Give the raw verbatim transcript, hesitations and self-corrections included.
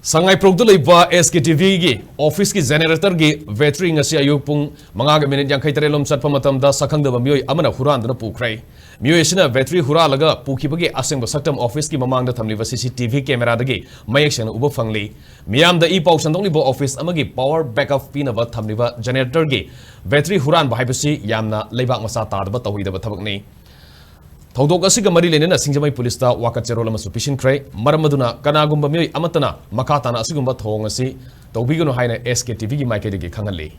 ꯁꯉꯥꯏꯄ꯭ꯔꯧꯗ ꯂꯩꯕ S K T V ꯒꯤ office ꯀꯤ generator ꯒꯤ battery ꯉꯁꯤ ꯑꯌꯨꯛ ꯄꯨꯡ ꯃꯉꯥꯒ minute ꯌꯥꯡꯈꯩ ꯇꯔꯦꯠ ꯂꯣꯝ ꯆꯠꯄ ꯃꯇꯝꯗ ꯁꯛꯈꯪꯗꯕ ꯃꯤꯑꯣꯏ ꯑꯃꯅ ꯍꯨꯔꯥꯟꯗꯨꯅ ꯄꯨꯈ꯭ꯔꯦ꯫ ꯃꯤꯑꯣꯏ ꯑꯁꯤꯅ battery ꯍꯨꯔꯥꯜꯂꯒ ꯄꯨꯈꯤꯕꯒꯤ ꯑꯁꯦꯡꯕ ꯁꯛꯇꯝ office ꯀꯤ ꯃꯃꯥꯡꯗ ꯊꯝꯂꯤꯕ C C T V camera ꯗꯒꯤ ꯃꯌꯦꯛ ꯁꯦꯡꯅ ꯎꯕ ꯐꯪꯂꯤ꯫ ꯃꯤꯌꯥꯝꯗ ꯏ ꯄꯥꯎ ꯁꯟꯗꯣꯛꯂꯤꯕ office ꯑꯃꯒꯤ power backup ꯄꯤꯅꯕ ꯊꯝꯂꯤꯕ generator ꯒꯤ battery ꯍꯨꯔꯥꯟꯕ ꯍꯥꯏꯕꯁꯤ ꯌꯥꯝꯅ ꯂꯩꯕꯥꯛ ꯃꯆꯥ ꯇꯥꯗꯕ ꯇꯧꯍꯩꯗꯕ ꯊꯕꯛꯅꯤ꯫ ꯊꯧꯗꯣꯛ ꯑꯁꯤꯒ ꯃꯔꯤ ꯂꯩꯅꯅ ꯁꯤꯡꯖꯃꯩ police ꯇ ꯋꯥꯀꯠ ꯆꯦꯔꯣꯜ ꯑꯃꯁꯨ ꯄꯤꯁꯤꯟꯈ꯭ꯔꯦ꯫ ꯃꯔꯝ ꯑꯗꯨꯅ ꯀꯅꯥꯒꯨꯝꯕ ꯃꯤꯑꯣꯏ ꯑꯃꯠꯇꯅ ꯃꯈꯥ ꯇꯥꯅ ꯑꯁꯤꯒꯨꯝꯕ ꯊꯧꯑꯣꯡ ꯑꯁꯤ ꯇꯧꯕꯤꯒꯅꯨ ꯍꯥꯏꯅ S K T V ꯒꯤ ꯃꯥꯏꯀꯩꯗꯒꯤ ꯈꯪꯍꯜꯂꯤ꯫